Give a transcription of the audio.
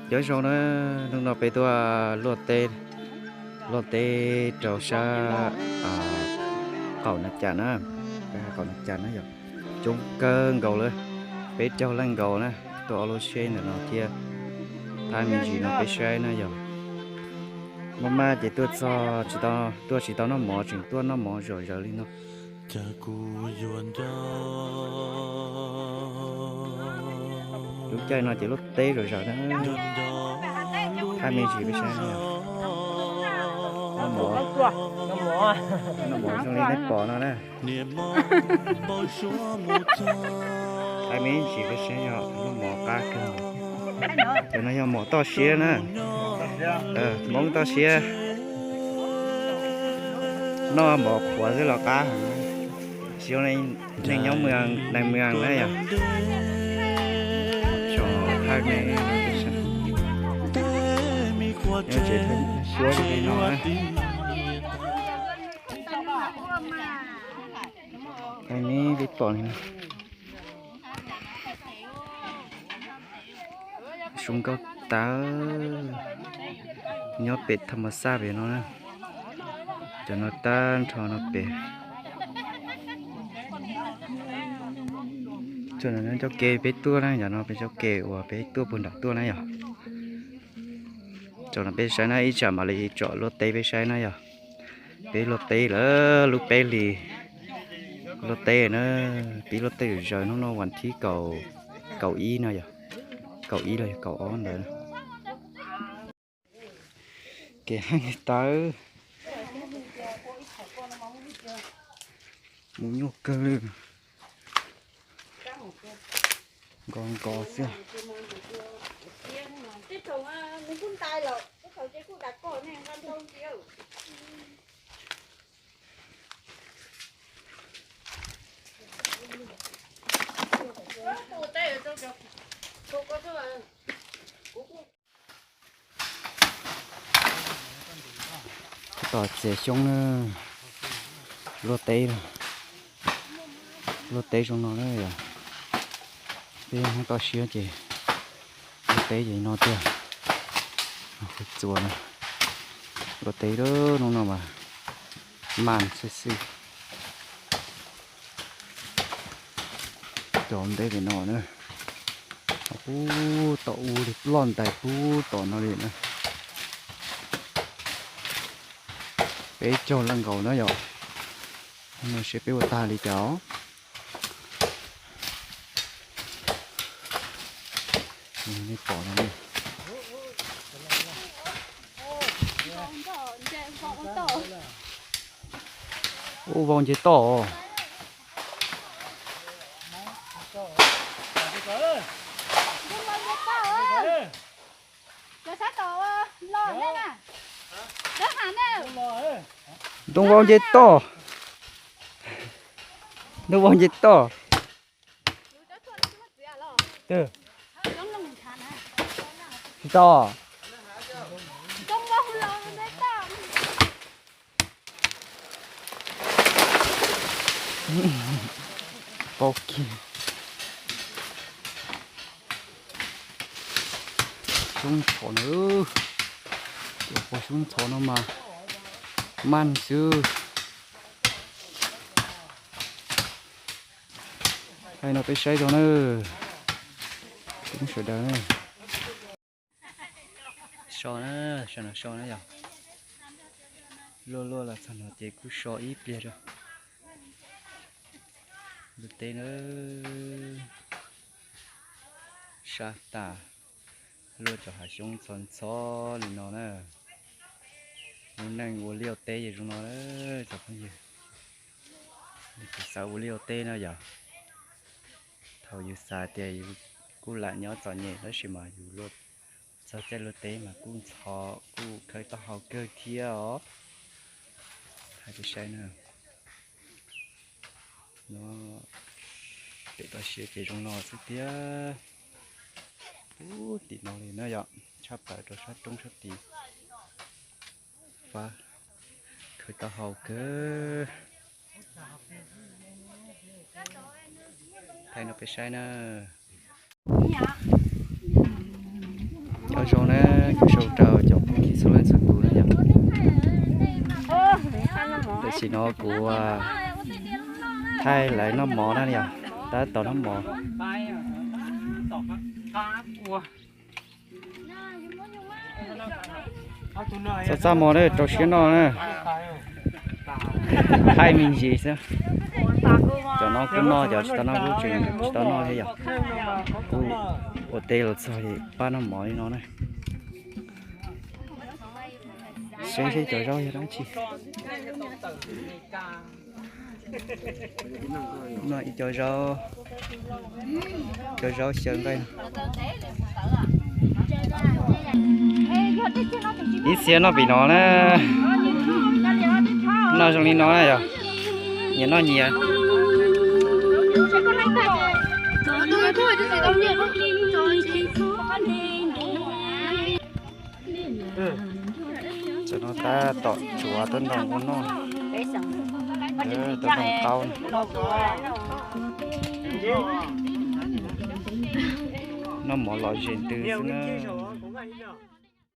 Nyob zoo na, hnub no peb tuaj luaj teb, luaj teb rau sab qaum Nas Cas na, qaum Nas Cas na yom. Coob kawg nkaus lawm, peb caug leej nkaus na, tuaj ob lub tsheb ntawm no thiab. Thaij me ntsis no peb saib na yom. Maj maj ces tuaj txog, tuaj tsis tau noj mov, tseem tuaj noj mov zom zaws li no. Lub caij no ces luaj teb zom zaws na. Thaij me ntsis peb saib na. Noj mov, noj mov zoo li nej pom no na. Thaij me ntsis peb saib yog noj mov qab kawg. Cov no yog mov toj siab na. Hmoob toj siab. Noj mov qhuav xwb los qab heev. Tsis zoo li neeg nyob nais mas na yom. Thaij me, nyob tsev suab li no na. Thaij me peb pom li no. Zoo nkauj tas, nyob pem tham mas xaj pem no na. Cov no tag nrho no pem. Cov no cov ke peb tuaj na, cov no peb cov ke uas peb tuaj puag nram tuaj na yom. Tsom no peb saib na, ib tsam mam li tsom luaj teb peb saib na yom. Peb luaj teb lawm lub peb hlis luaj teb na, peb luaj teb zom zaws hnub no vas thib kaum, kaum ib no yom, kaum ib los yog kaum ob ntawd. Kev heev tawv, mus nyuaj kawg li, nkos nkos xwb. Tab tom txiav xyoob na, luaj teb, luaj teb zoo no na yom. Peb hnub toj siab ces luaj teb ces no tiag. Txuas na, luaj teb hnub no mas mas xwb xwb. Cov ntej pem no na, pub tom u li loj ntais pub tom no li na. Peb caug leej nkaus na yom. No seb peb ua tag li cas os. Nej pom no ne. Ua vau nce toj. Ntoo vau nce toj. Ntoo vau nce toj. Tsis tau. Paub kiag. Xyoob ntxhov na, cov pua xyoob ntxhov no mas mas xwb. Thaij no peb saib tso na, sawv daws na. So na, so no so na yom. Luaj luaj los txog no ces kuj so ib pliag rau. Luaj teb na, sab tas, luaj cov hav xyoob ntxhov ntxhov li no na. Lub neej ua liaj ua teb ces zoo no na cov phooj ywg. Yus xav ua liaj ua teb no yom. Thaum yus xav tias yus kuj lam nyob txom nyem tab sis mas yus luaj txog caij luaj teb mas kuj ntxhov kuj khawb taub hau kawg thiab os. Hais peb saib na. No, pem toj siab ces zoo no xwb thiab. Ub, tim no li na yom, tshaj plaws rau sab roob sab tid. Fab, khawb taub hau kawg. Thaij no peb saib na. Cov Zoo na, kuv sau rau cov phooj ywg txhua leej txhua tus na yom. Tam sim no kuv thaij lawv noj mov na yom, tab tom noj mov. Txaj txaj muag na, rau siab noj na. Thaij me ntsis xwb. Cov noj kuj noj, cov tsis tau noj kuj tseem tsis tau noj thiab yom. Kuv ua teb los txog ces pab noj mov li no na. Saib seb cov zaub yog dab tsi. Noj ib co zaub, cov zaub xyaw nqaij. Ib txhia noj pem no na. Noj zoo li no na yog nyias noj nyias. Tam no tab tom tsuav tub ntoo ua noj, tub ntoo qaub. Noj mov lom zem ntws xwb na.